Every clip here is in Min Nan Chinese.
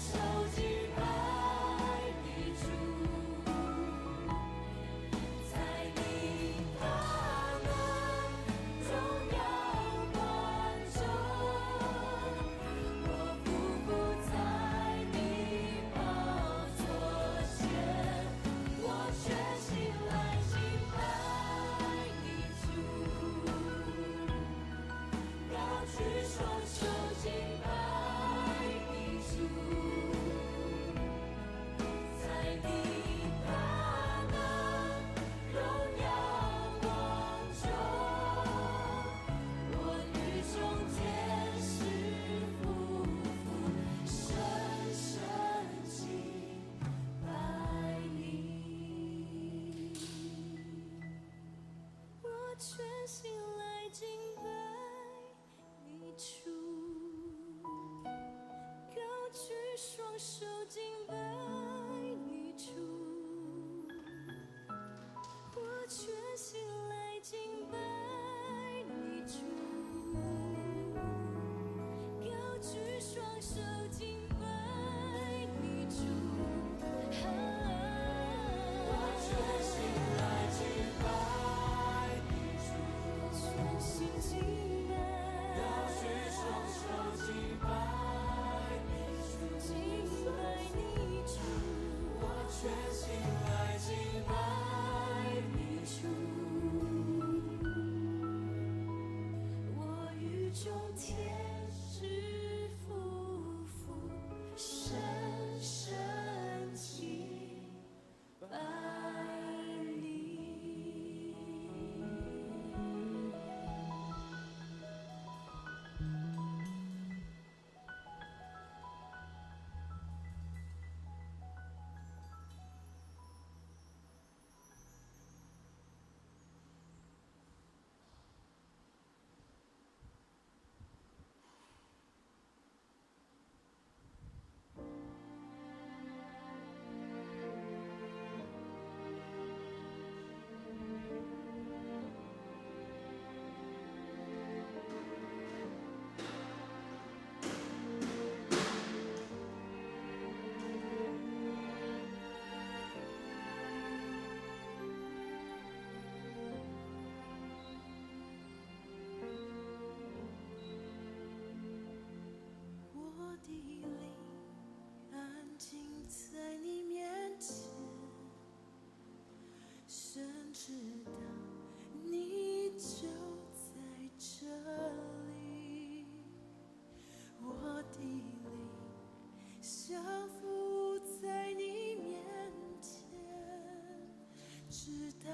手敬拜你主，在你大能榮耀光中，我俯伏在你寶座前，我全心來敬拜你主，高舉雙手敬拜你主，在你大能榮耀光中，我與眾天使俯伏，深深敬拜你。我全心來敬拜你主，高舉雙手敬拜你主，我全心來敬拜你主，高舉雙手敬拜你主。我全心來敬拜你主，全心敬拜，高舉雙手敬拜你主，敬拜你主，我全心來敬拜你主，我與眾天使俯伏，深深敬拜你。我的靈安靜在你面前，深知道你就在這裡。我的靈降服在你面前，知道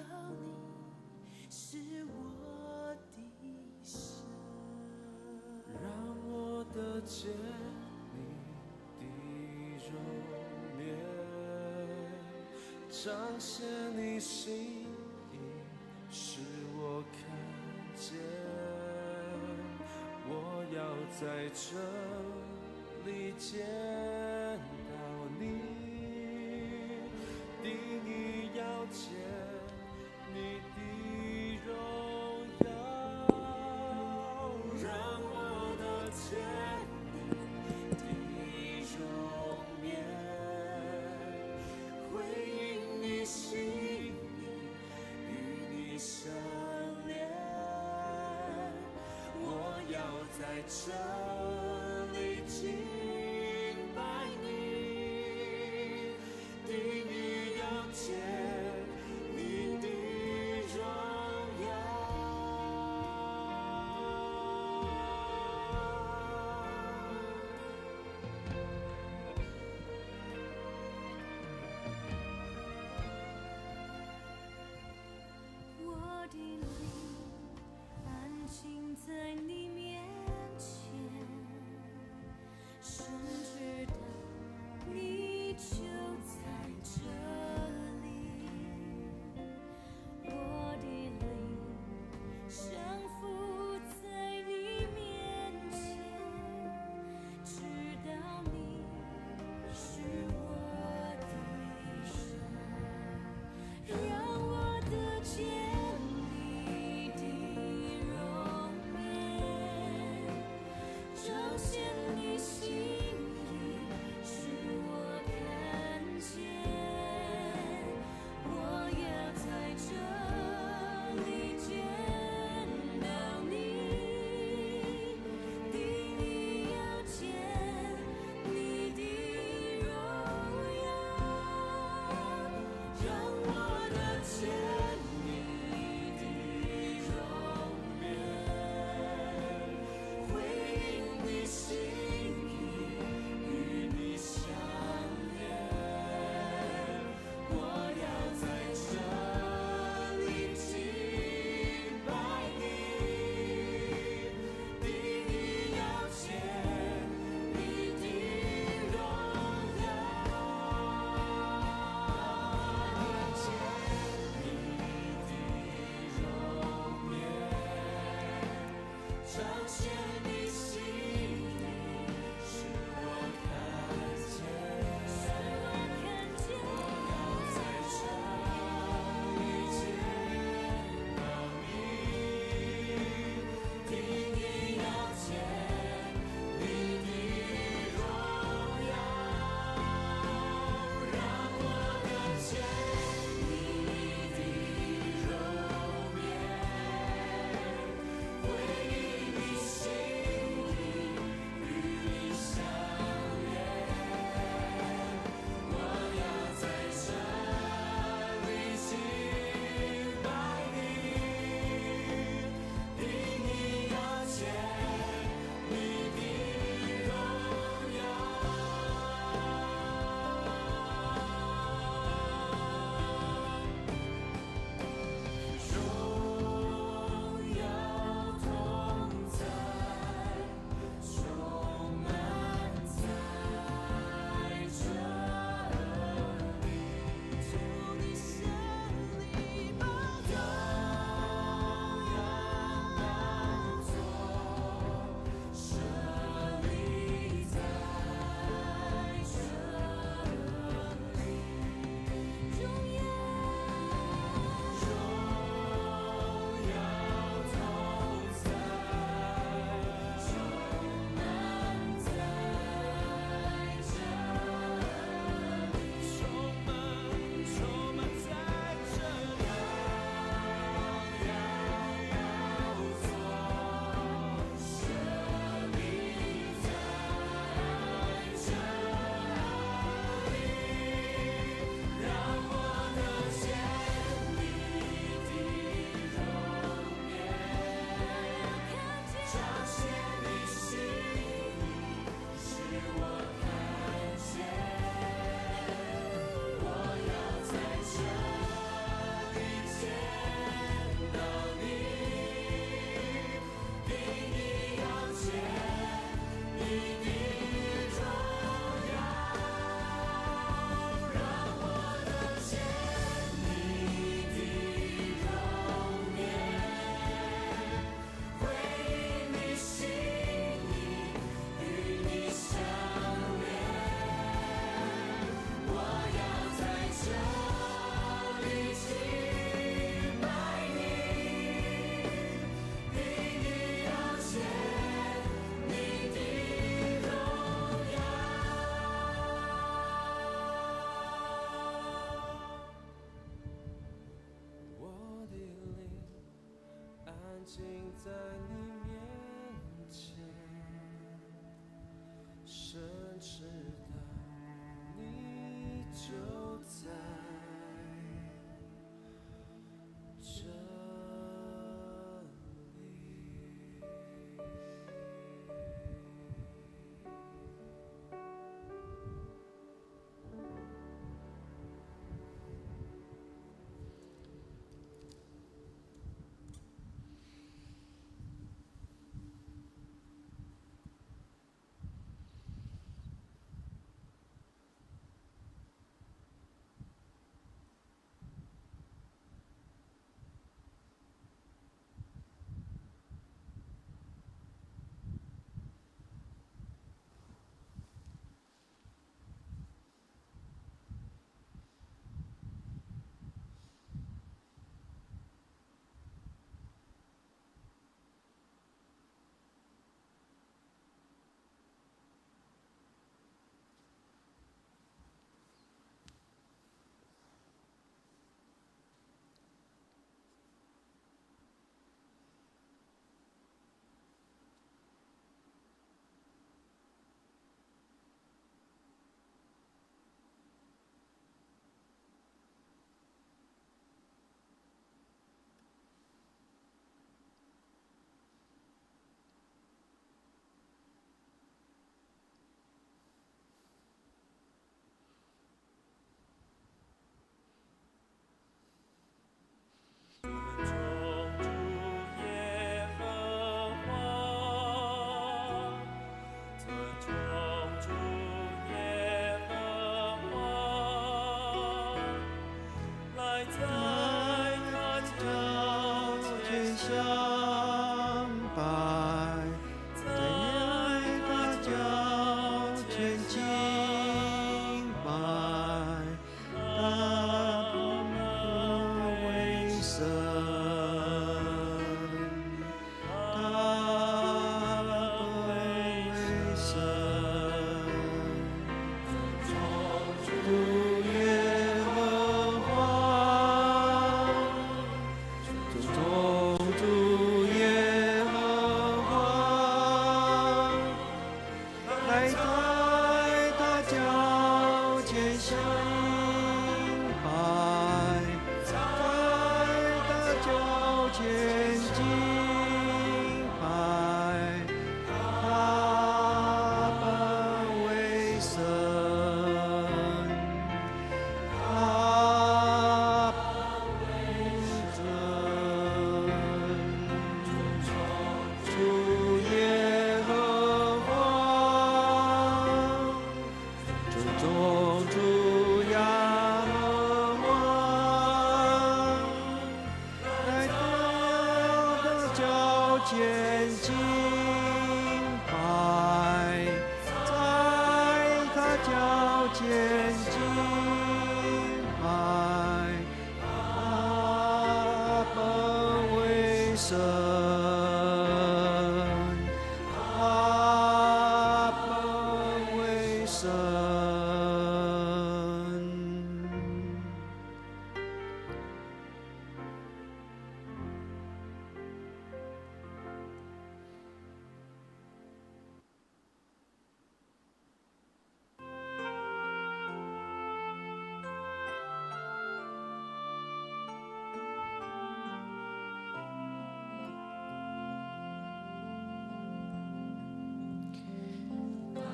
你是我的神。讓我得見你的容顏，彰顯你心意，使我看見。我要在這裡見到你，定意要見你的榮耀，讓我得見你的容顏，回應你心意，與你相連。我要在這裡敬拜你，定意要見你的榮耀。我的靈安靜在你面前，深在你面前，神知道你就在這裡。尊崇主耶和華，尊崇主耶和華，來在他腳前前相相拜，在在他他腳腳前前敬敬拜，拜，他他本本為為神，神，他他本本為為神。神。尊崇主主耶和華，尊尊崇崇主耶和華，來來在在他腳前相拜，在在他他腳腳前前敬敬拜，他他本本為為神，神，他他本為神。神。尊崇主耶和華，尊尊崇崇主耶和華，來來在他他腳腳前前敬敬拜，在在他他腳腳前前敬敬拜，他他本本為為神，神，他他本本為為神。神。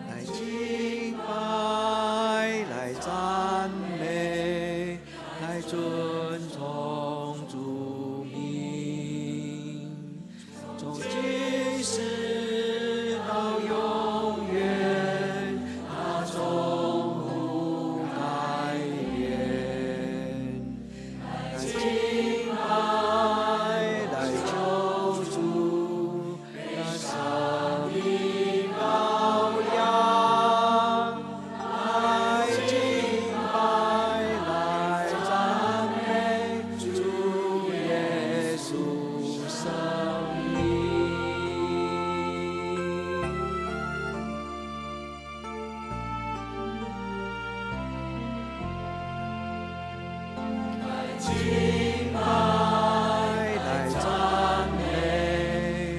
來敬拜，來讚美，來尊崇主名，從今世到永遠，他從不改變。來敬拜，來求主，讓生命羔羊。來敬拜，來讚美主耶穌生命。來敬拜，來讚美，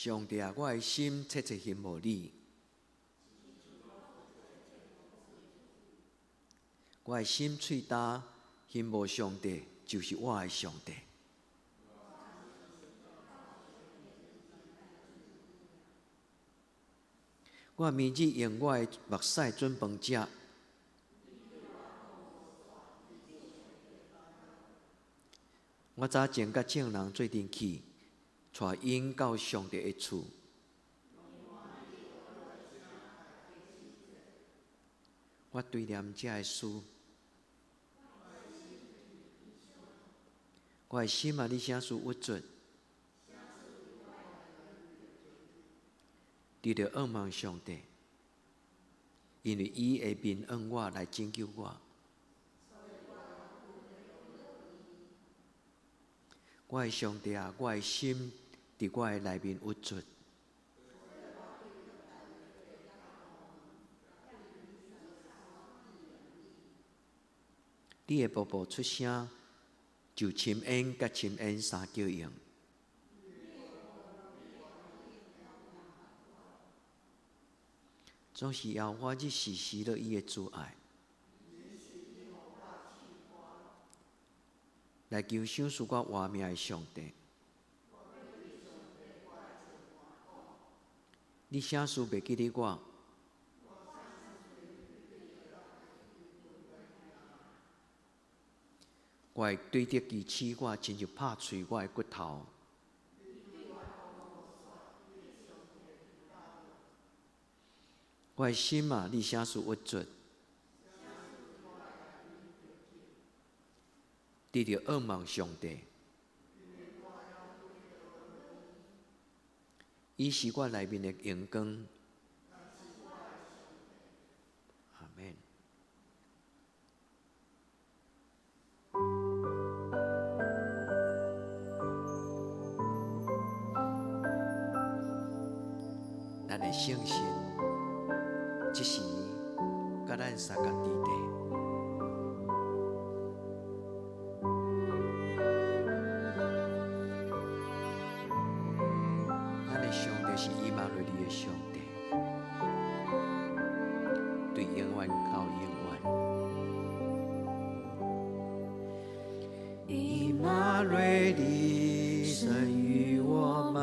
上帝啊，我的心切切欣慕你，我的心喙焦欣慕上帝，就是我的上帝。我明日用我的目屎准飯食。我早前佮眾人做陣去，帶𪜶到上帝的厝。我追念這个詩，我的心啊，你啥事鬱卒？你著仰望上帝，因為伊會面向我來拯救我。我的上帝啊，我的心佇我的內面鬱卒。你的步步出聲，就深淵佮深淵相叫應。總是耶和華日時施落伊的慈愛，來求賞賜我活命的上帝。你啥事袂記得我？我會對著機刺我，親像拍碎我的骨頭。我的心啊，你啥事鬱卒？你著仰望上帝，伊是我內面的榮光。阿們。咱的聖神，這時佮咱相共佇地。咱的上帝是以馬內利的上帝，對永遠到永遠。以馬內利，神與我們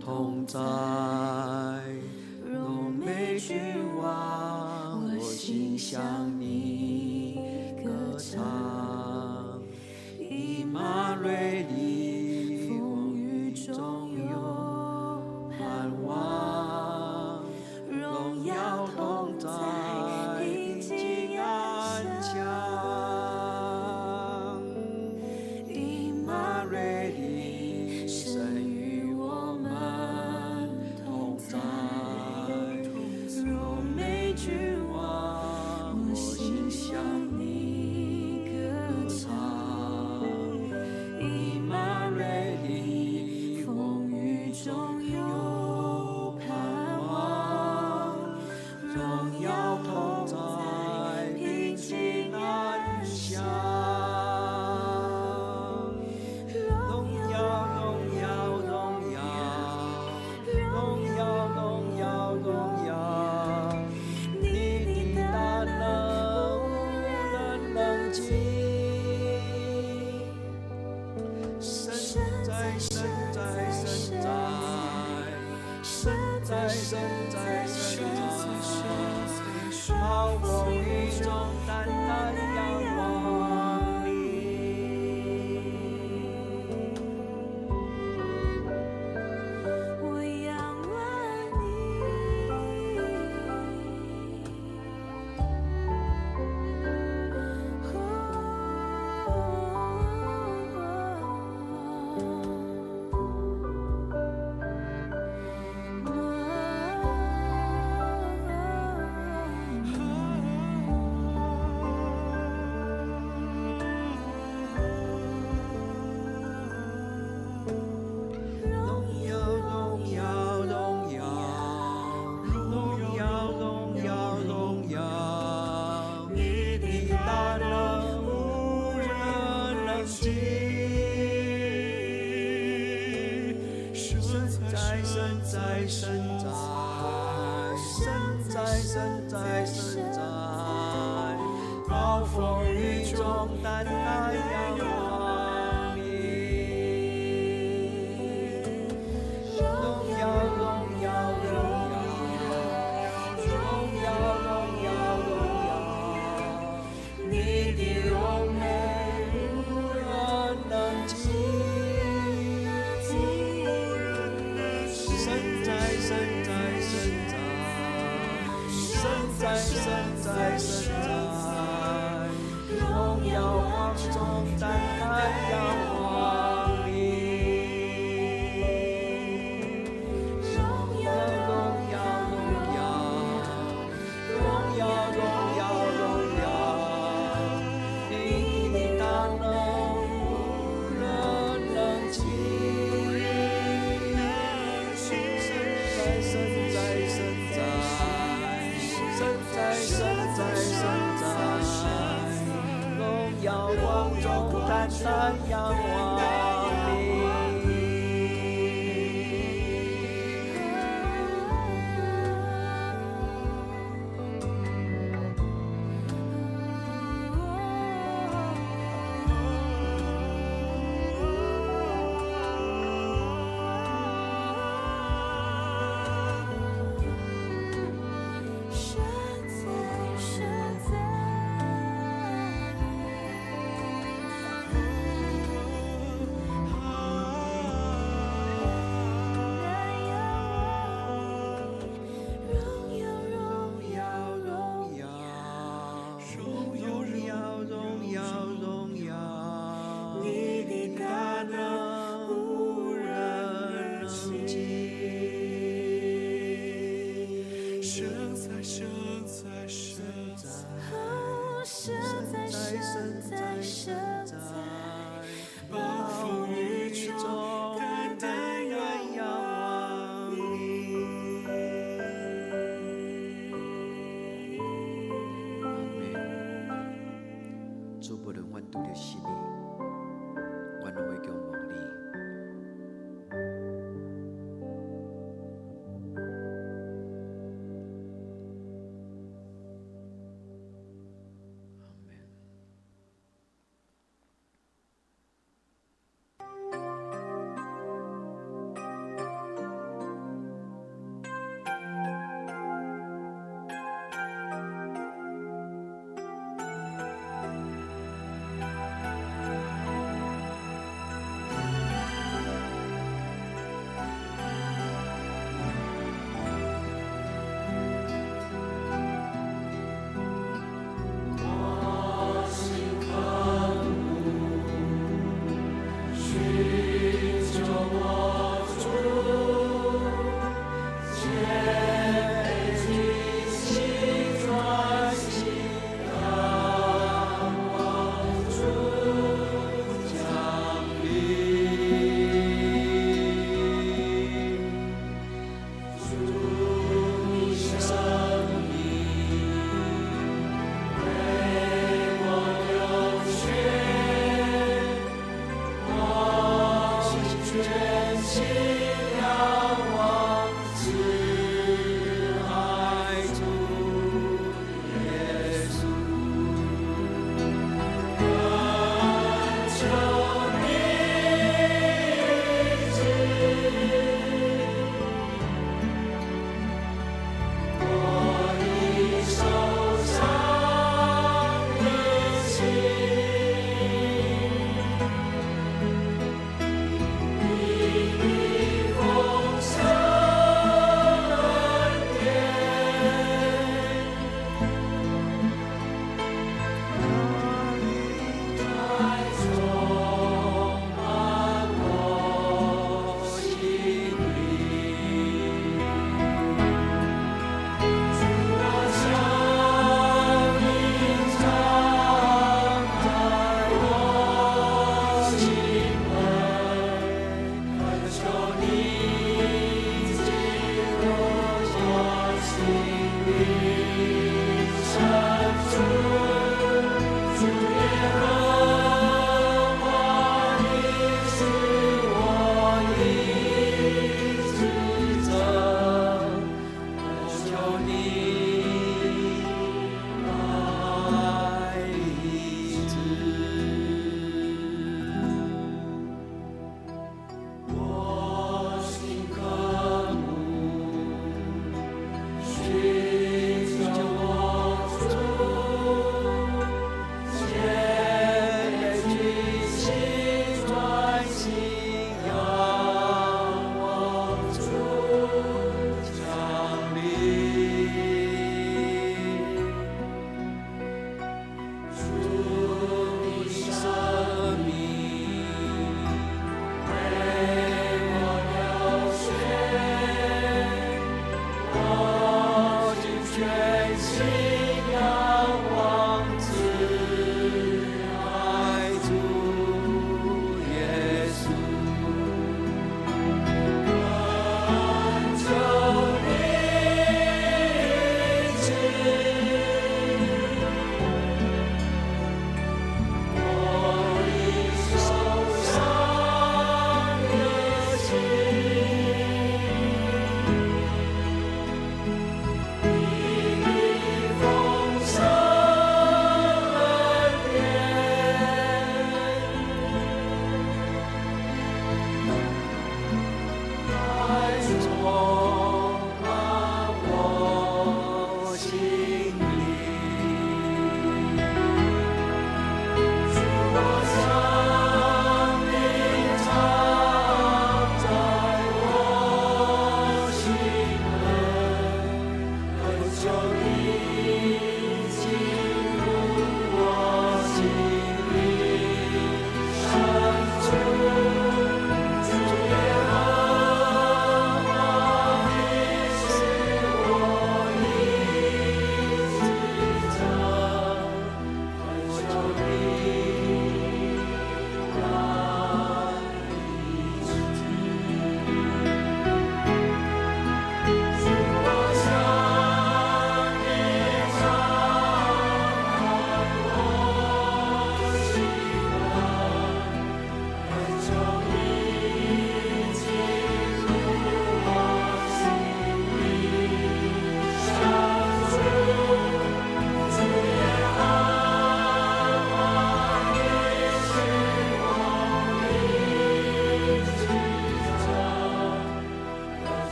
同在，榮美君王，我心向你歌唱。以馬內利，風雨中有盼望，榮耀同在，平靜安詳。以馬內利，神與我們同在，榮美君王，我心向你歌唱。以馬內利，風雨中有盼望，榮耀同在，平靜安詳。榮耀，榮耀，榮耀，榮耀，榮耀，榮耀，你的大能無人能及。神在，神在，神在，神在，神在，神在，暴風雨中單單仰望你。我仰望你。在，聖在，聖在，聖在，聖在，聖在，暴風雨中單單仰望你。榮耀，榮耀，榮耀，榮耀，榮耀，榮耀，你的榮美無人能及。聖在，聖在，聖在，聖在，聖在，聖在，榮耀光中單單仰望你。榮耀，榮耀，榮耀，榮耀，榮耀，榮耀，你的大能無人能及。聖在，聖在，聖在，聖在，聖在，聖在，榮耀光中單單仰望你。聖在，聖在，單仰望你，榮耀，榮耀，榮耀，榮耀，榮耀，榮耀，你的大能無人能及。聖在，聖在，聖在，哦，聖在，聖在，聖在，暴風雨中單單仰仰望你。阿們。主，無論阮拄著啥物，阮攏會仰望你。阿們。你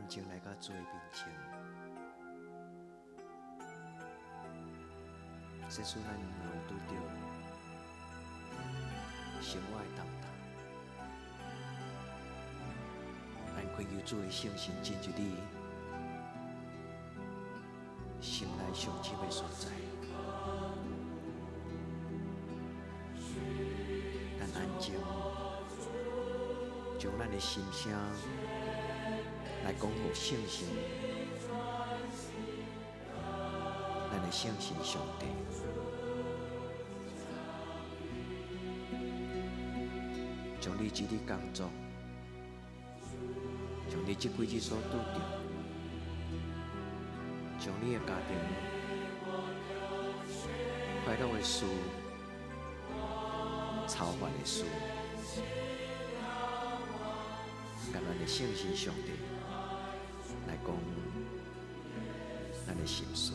安靜來到主的面前。即使咱若有拄著生活的重擔，咱懇求主的聖神進入你心內上深的所在。咱安靜，將咱的心聲來講予聖神，咱的聖神上帝，將你這日工作，將你這幾日所拄著，將你的家庭快樂的事、操煩的事，共咱的聖神上帝來講咱的心事。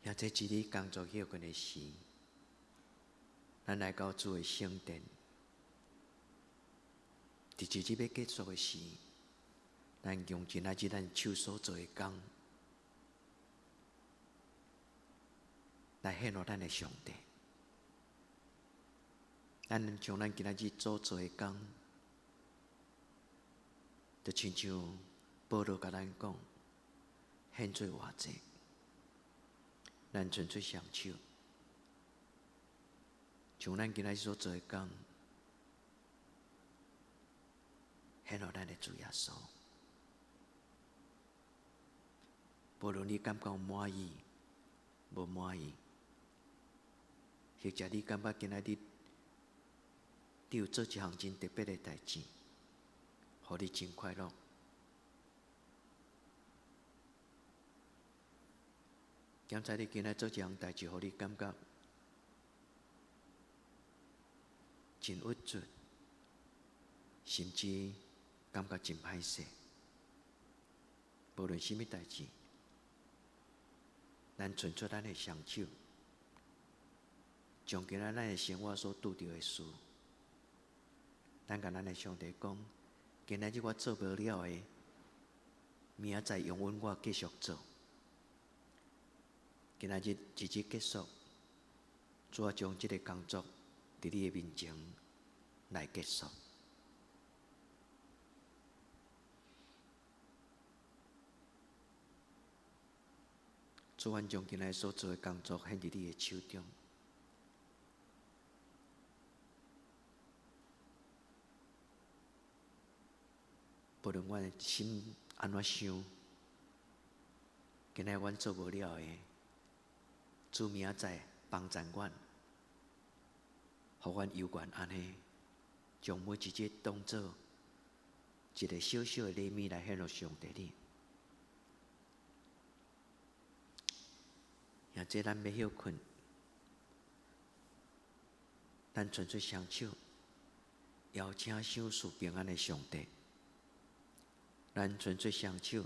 也這一日工作歇睏的時，咱來到主的聖殿，佇一日欲結束的時，咱用今仔日咱手所做的工，來獻予咱的上帝。咱將咱今仔日所做的工，就親像保羅共咱講，獻做活祭。咱伸出雙手，將咱今仔日所做的工，獻予咱的主耶穌。無論你感覺滿意，無滿意，或者你感覺今仔日你有做一項真特別的代誌，予你真快樂。檢查你今仔做一項代誌，予你感覺真鬱卒，甚至感覺真歹勢。無論啥物代誌，咱伸出咱的雙手，將今仔咱的生活所拄著的事，咱共咱的上帝講：今仔日我做無了的，明仔載容允我繼續做。今仔日一日結束，主啊，將這个工作佇你的面前來結束。主，阮將今仔所做的工作獻佇你的手中。無論阮的心按怎想，今仔阮做無了的，主明仔載幫贊阮，予阮猶原按呢，將每一日當做一个小小的禮物來獻予上帝你。兄弟，咱欲歇睏，咱伸出雙手，邀請賞賜平安的上帝。咱伸出雙手，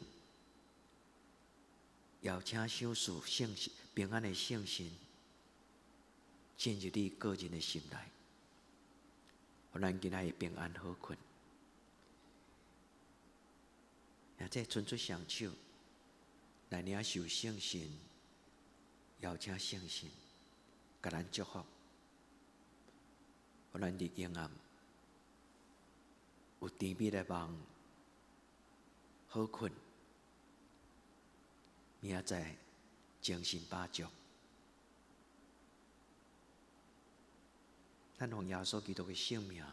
邀請賞賜聖平安的聖神進入你個人的心內，予咱今仔日平安好睏。兄弟，伸出雙手來領受聖神，邀請聖神，共咱祝福，予咱佇黑暗有甜蜜的夢，好睏，明仔載精神飽足。咱奉耶穌基督的聖名，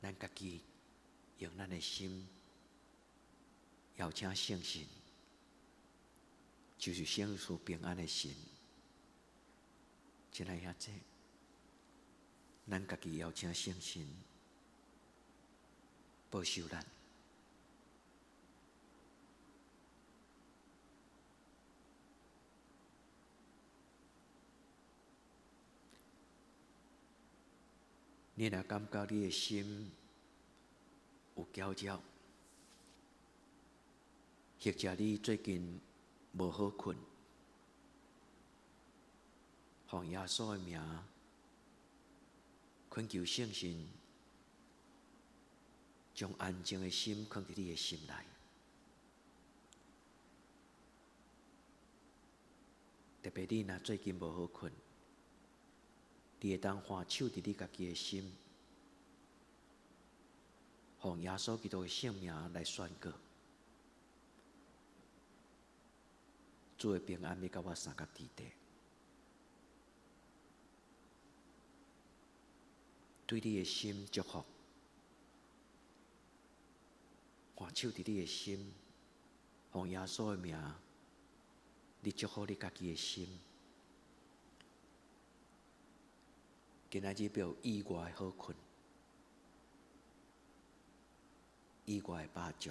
咱家己用咱的心邀請聖神，就是賞賜平安的神。親愛兄弟，咱家己邀請聖神保守咱。你若感覺你的心有攪擾，或者你最近無好睏，奉耶穌的名，懇求聖神將安靜的心放佇你的心內。特別你若最近無好睏，你會當按手佇你家己的心，奉耶穌基督的聖名來宣告，主的平安欲佮我相佮佇底，對你的心祝福，按手佇你的心，奉耶穌的名，你祝福你家己的心。今仔日欲有意外好睏，意外飽足，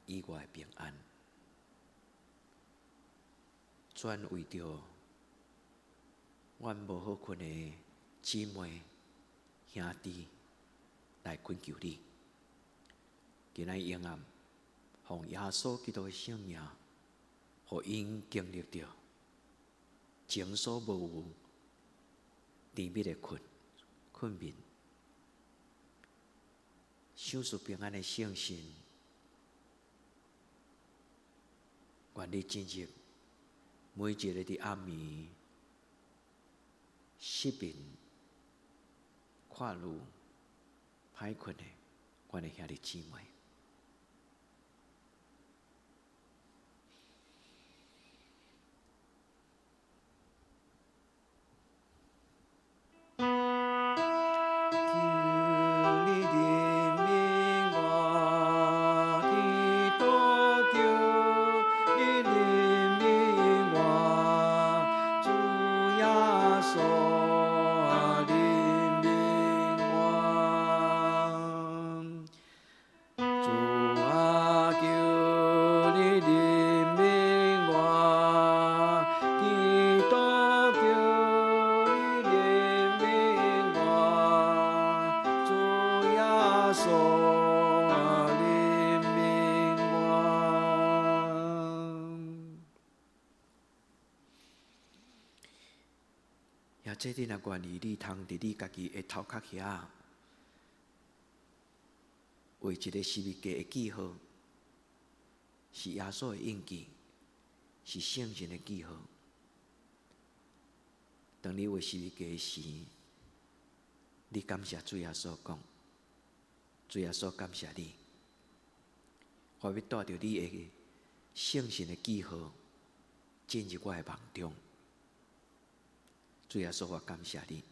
意外平安。轉為著阮無好睏的姊妹兄弟來懇求你，今仔日黑暗，奉耶穌基督的聖名，予𪜶經歷著前所無有甜蜜的困眠，賞賜平安的聖神，願你進入每一个佇暗暝失眠、看路、歹睏的，阮的兄弟姊妹。求你怜悯我，基督求你怜悯我，主耶穌憐憫我。主啊，求你憐憫我，基督求你憐憫我，主耶穌憐憫我。也這你若願意，你通佇你家己的頭殼遐畫一个十字架的記號，是耶穌的印記，是聖神的記號。當你畫十字架時，你感謝主耶穌講：主耶穌感謝你，我欲帶著你的聖神的記號進入我的夢中。主耶穌，我感謝你，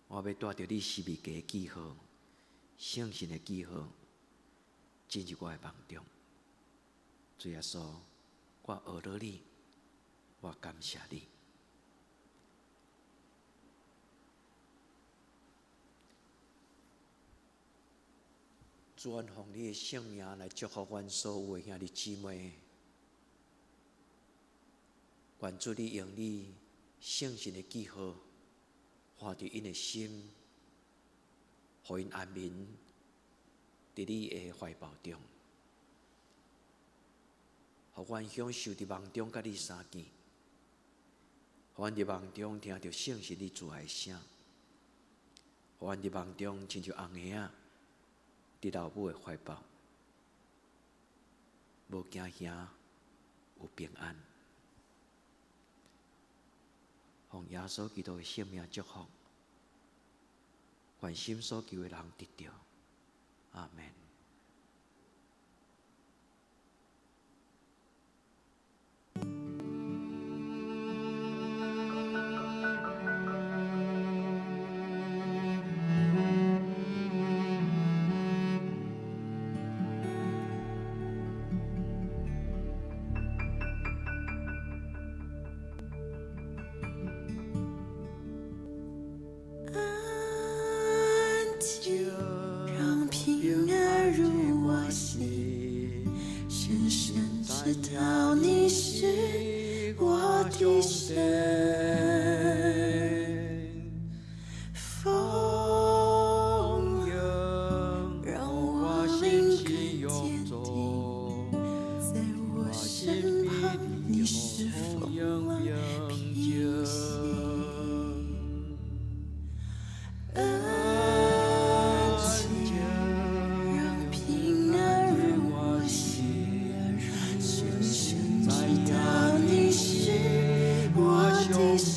我欲帶著你十字架的記號、聖神的記號進入我的夢中。主耶穌，我學了你，我感謝你。主，阮奉你的聖名來祝福阮所有的兄弟姊妹。願主你用你聖神的記號，畫佇𪜶的心，予𪜶安眠佇你的懷抱中，予阮享受佇夢中佮你相見，予阮佇夢中聽著聖神你慈愛的聲，予阮佇夢中親像紅嬰仔佇老母的懷抱，無驚嚇，有平安。奉耶穌基督的聖名祝福，願心所求的人得著。阿們。安靜，讓平安入我心，深深知道你是我的神。風讓我靈更堅定，在我身旁，你是風浪平息。安靜，讓平安入我心，深深知道你是我的神。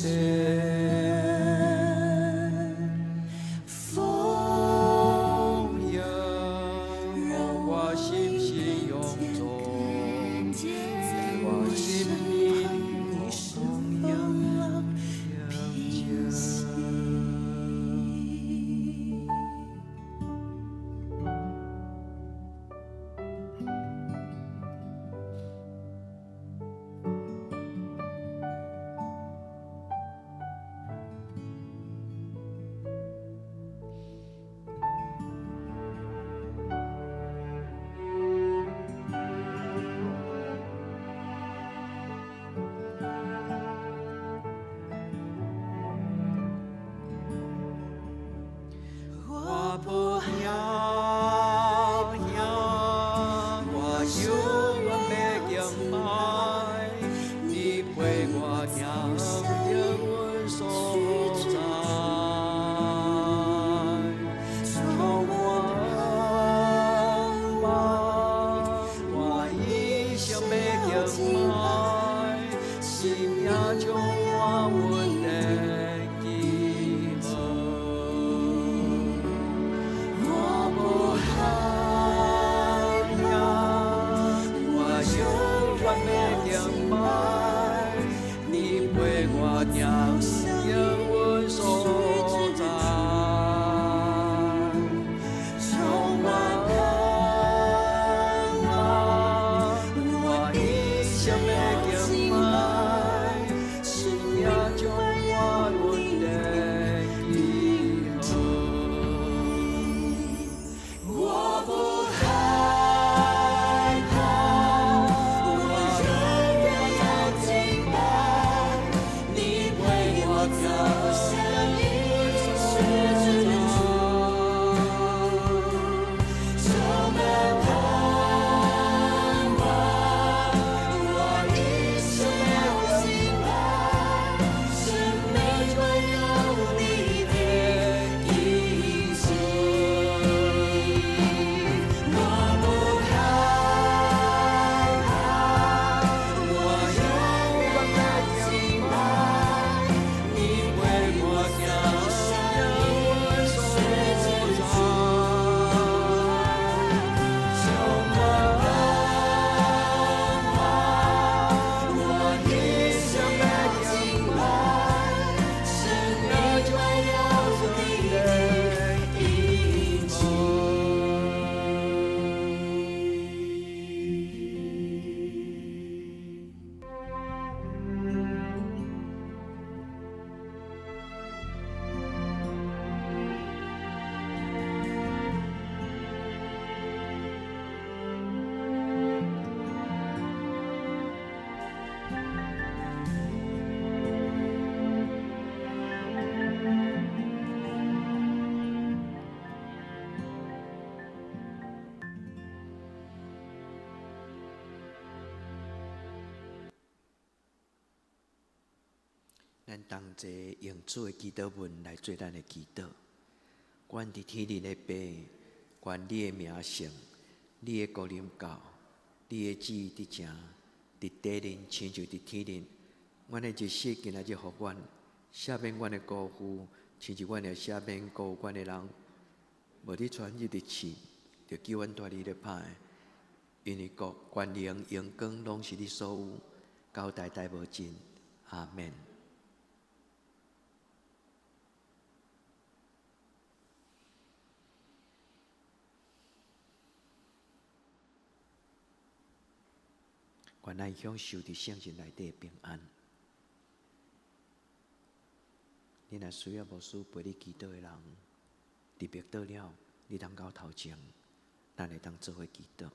咱同齊用主的祈禱文來做咱的祈禱。阮佇天頂的父，願你的名聖，你的國臨到，你的旨意得成，佇地面親像佇天頂。阮的日食今仔日予阮，赦免阮的過負，親像阮也赦免過負阮的人。無你帶阮入試，著救阮脫離咧歹的。因為國、權能、榮光，攏是你所有，到代代無盡。阿門。願咱享受佇聖神內底的平安。你若需要牧師陪你祈禱的人，特別到了，你通到頭前，咱會當做伙祈禱。